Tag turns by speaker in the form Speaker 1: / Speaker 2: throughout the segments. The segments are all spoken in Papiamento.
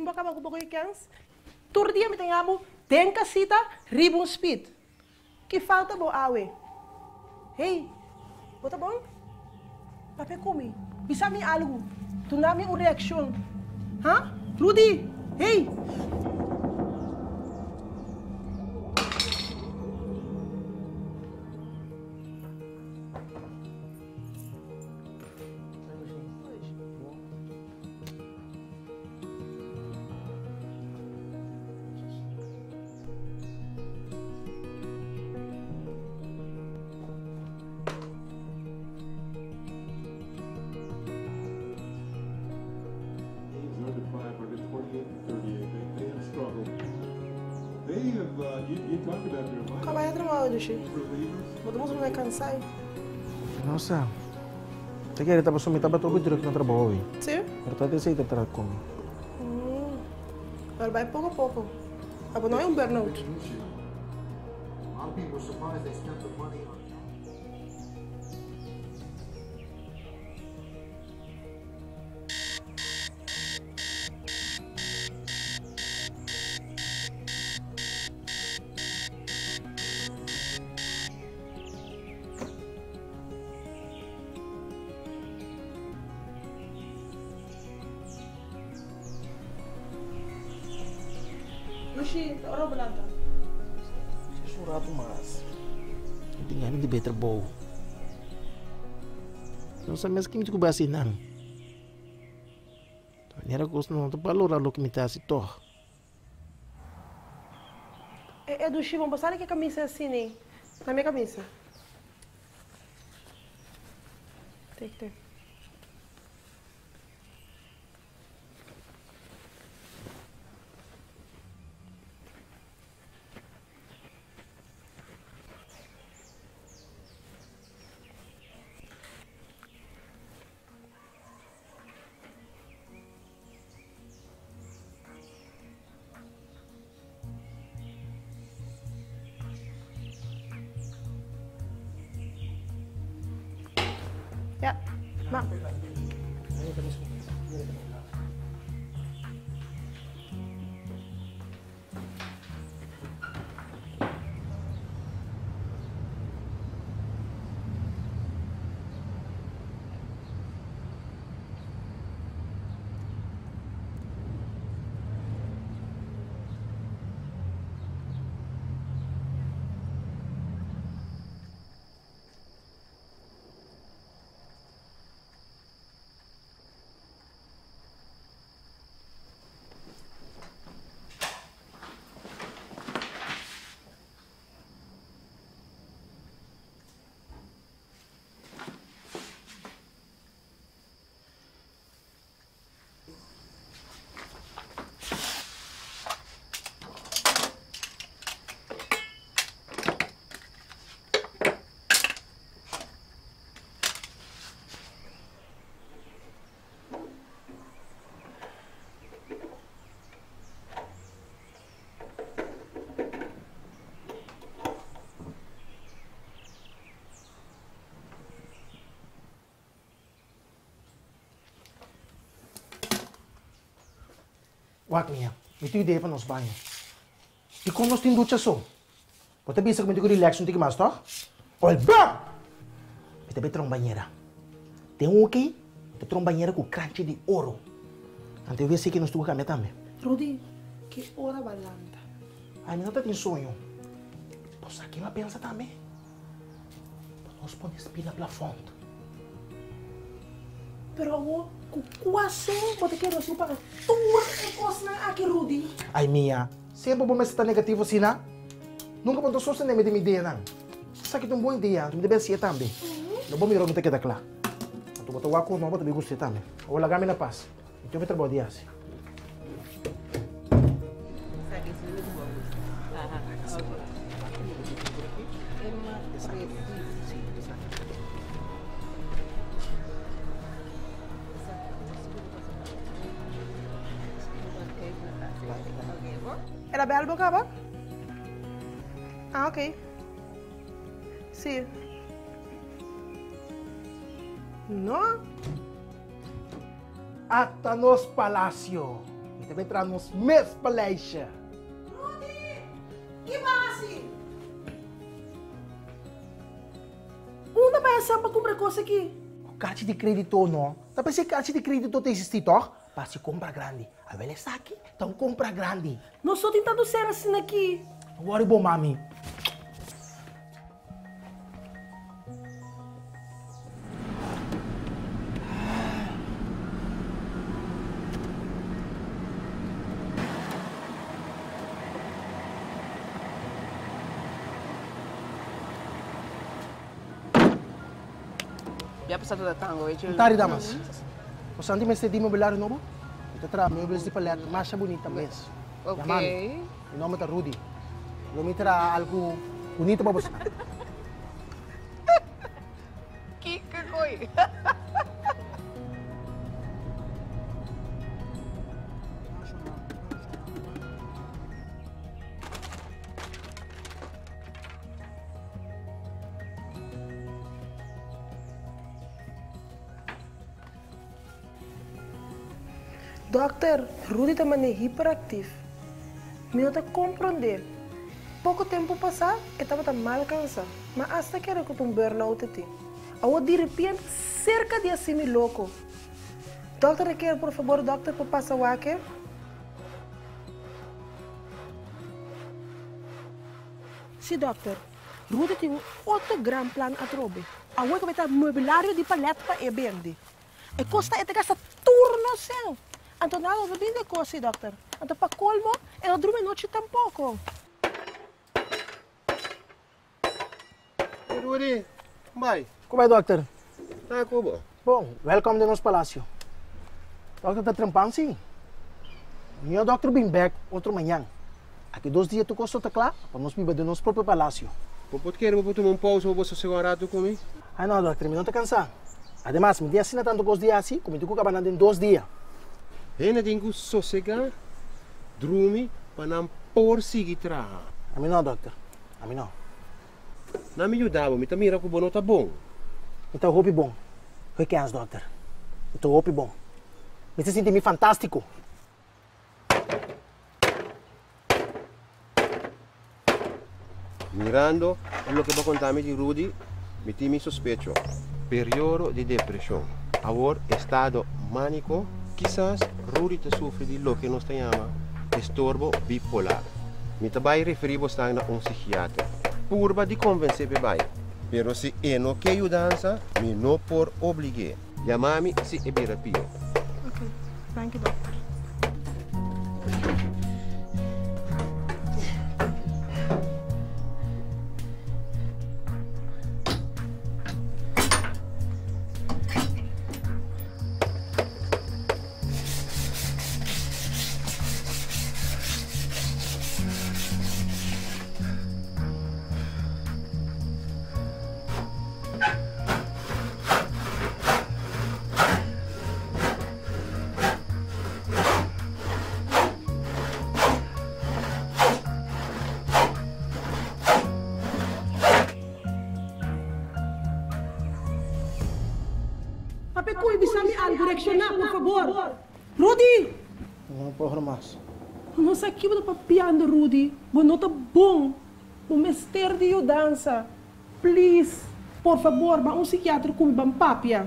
Speaker 1: fin bo a kaba ku bo koe kèns? Tur dia mi ta yamu den kasita riba un speed. Ki falta bo awe? Hey, bo ta bon? Papia ku mi. Bisa mi algu. Duna mi un reakshon. Ha? Rudy! Hey! Kaba ya trabaho Dushi. Bo ta mustra mi kansai.
Speaker 2: No sa. Ta kere ta pasobra mi tabata hopi druk na trabou awe.
Speaker 1: Si?
Speaker 2: Pero ta esei ta traha ku mi.
Speaker 1: Pero bai poko poko. Abo no hay un burnout. Lushi, ta ora bo lanta?
Speaker 2: Es un rato mas. Mi tin gana di bay trabou. No sa mes ki mi tin ku bay hasi nan. Ta manera kos no ta balora loke mi ta hasi tog.
Speaker 1: E e Dushi, bo sa di ke kamisa asina? Na mi kamisa. Tek tek. Ja, ma.
Speaker 2: Wak mia, mi tin idea pa nos baño. Dikon nos tin ducha so? Bo ta bisa ku mi tin ku relax un tiki mas, tòg? Ol bam! Mi ta bai traha un bañera. Den un oki, mi ta traha un bañera ku kranchi di oro. Anto e wc ki nos tin ku kambia tambe.
Speaker 1: Rudy, ki ora bo a lanta?
Speaker 2: Ay, mi no ta tin soño. Bo sa kin a pensa tambe? Pa nos pone spil na plafond.
Speaker 1: Pero awor, ku kua sen bo ta kere nos tin ku paga tur e kosnan aki, Rudy?
Speaker 2: Ay, mia, semper bo mester ta negativo asina? Nunka bo no ta sostené mi den mi ideanan. Esaki ta un bon idea, anto mi ta bin hasié tambe. Lo bo mira mi ta keda kla. Anto bo ta wak ku no, bo ta bin gust'é tambe. Awor laga mi na pas. Mi tin hopi trabou di hasi.
Speaker 1: El a bel bo kaba? Ah, ok. Sí. No.
Speaker 2: Ata nos palacio! Ta bai traha nos mes paleisje.
Speaker 1: Rudy! Ki bo a hasi? Unda bai hasan pa kumpra e kos aki?
Speaker 2: Ku karchi di kredito no. Ta pens'e karchi di kredito ta existi tòg? Pa hasi kompra grandi. Awel esaki ta un kompra grandi.
Speaker 1: Nos no tin tantu ser asina aki.
Speaker 2: No wòri bo mami.
Speaker 1: Ya pasa ta tango weet je.
Speaker 2: Tari damas. Bo santi mester di mobiliario nobo? Mi ta traha meubels di palet masha bunita mes. Yama mi. Mi nomber ta Rudy. Lo mi traha algu bunita pa boso.
Speaker 1: Kiko koe. Dòkter, Rudy ta manera hiperaktif. Mi no ta komprondé. Poko tempu pasá e tabata mal kansá, ma asta kere ku ta un burnout e tin. Awor diripiente serka di hasi mi loko. Dòkter ta kere por fabor dòkter por pasa wak e? Sí dòkter, Rudy tin un otro gran plan atrobe. Awor ku bai ta mobilario di palet pa e bende. E kos ta e ta gasta tur nos sèn. Anto nada no ta bini di e kos si dòkter. Anto pa kolmo e no drumi anochi tampoko.
Speaker 3: Hey Rudy, bai.
Speaker 2: Ku bai dòkter?
Speaker 3: Ta ku bo.
Speaker 2: Bon, wèlkòm den nos palasio. Dòkter ta trempan si. Mió dòkter bin bèk otro mañan. Aki dos dia tur kos lo ta kla pa nos biba den nos propio palasio.
Speaker 3: Bo por kere bo por tuma un pousa pa bo sosegá un ratu ku mi?
Speaker 2: Ai no, dòkter, mi no ta kansá. Ademas, mi tin asina tantu kos di hasi ku mi tin ku kaba nan den dos dia.
Speaker 3: Hende tin ku sosegá, drumi pa nan por sigui traha.
Speaker 2: Ami no, dòkter. Ami no.
Speaker 3: Nan mi yuda bo, mi ta mira ku bo no ta bon.
Speaker 2: Mi ta hopi bon. Hoy kens, dòkter. Mi ta hopi bon. Mi ta sinti mi fantástiko.
Speaker 3: Mirando e loke bo a konta mi di Rudy, mi tin mi sospecho. Periodo di depreshon, awor estado mániko, kisas Rudy ta sufri di loke nos ta yama estorbo bipolar. Mi ta bai referí bosnan na un psikiater. Purba di konvensé p'e bai, pero si e no ke yudansa, mi no por oblig'é. Yama mi si e bira pio.
Speaker 1: Ok, danki dokter. Papia koe bisa mi algu, reakshoná por fabor. Rudy!
Speaker 2: No por mas.
Speaker 1: No sa ki bo ta papiando Rudy, bo no ta bon, bo mester di yudansa. Please, por fabor, ban un psikiatro ku mi ban papia.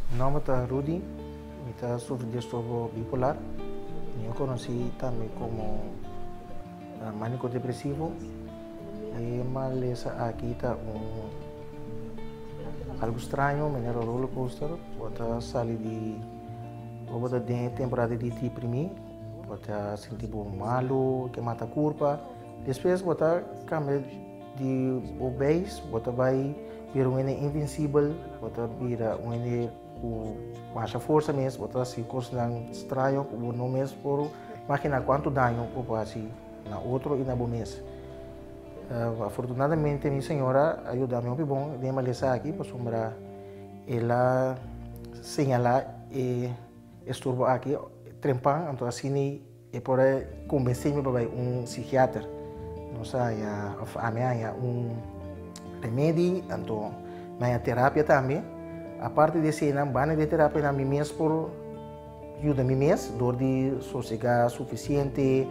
Speaker 2: Mi nomber ta Rudy. Mi ta sufri di estorbo bipolar, mi a konosí tambe komo maniko depresivo. E malesa aki ta un algu straño, manera roller coaster, bo ta sali di, ora bo ta den e temporada di deprimí, bo ta sinti bo malu, ke mata kurpa, despues bo ta kambia di bo beis, bo ta bai bira un hende invinsibel, bo ta bira un hende. Ku masha forsa mes bo ta hasi kosnan straño ku bo no mes por imaginá kuantu daño bo por hasi na otro i na bo mes. Afortunadamente mi señora a yuda mi hopi bon den e malesa aki pasobra El a señalá e esturbo aki trempan, anto asina e por a konbensé mi pa bai un psikiater. Nos a haña, òf ami a haña un remedi, anto mi a haña terapia tambe. Aparte di eseinan, banda di e terapianan mi mes por yuda mi mes dor di sosegá sufisiente,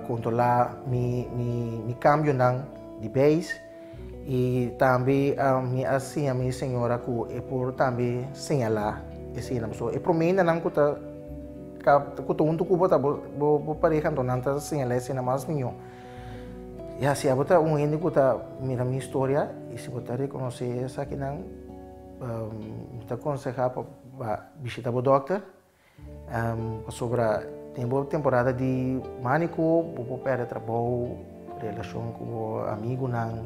Speaker 2: kontrolá mi mi kambionan di beis. I tambe mi a siña mi señora ku e por tambe señalá eseinan. Pasobra e promé hendenan ku ta ku ta huntu ku bo ta bo bo pareha, anto nan ta señalá eseinan mas mihó. Ya, si abo ta un hende ku ta mira mi historia i si bo ta rekonosé esakinan, mi ta konsehá pa bishita bo dòkter. Pasobra den bo temporada di manico bo por perde trabou, relacion cu bo amigunan,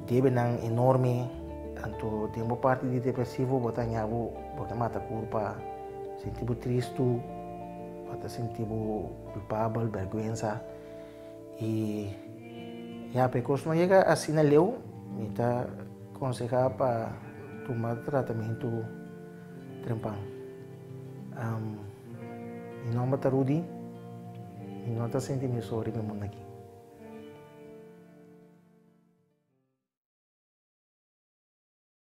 Speaker 2: debenan enorme, anto den bo parti di depresivo bo ta haña bo bo ta mata curpa, sinti bo tristu, bo ta sinti bo culpabel, berguensa y ya pa e cos no yega asina leu mi ta conseha pa tuma tratamentu. Trempan. Mi nomber ta Rudy. Mi no ta sinti mi so riba e mundu aki.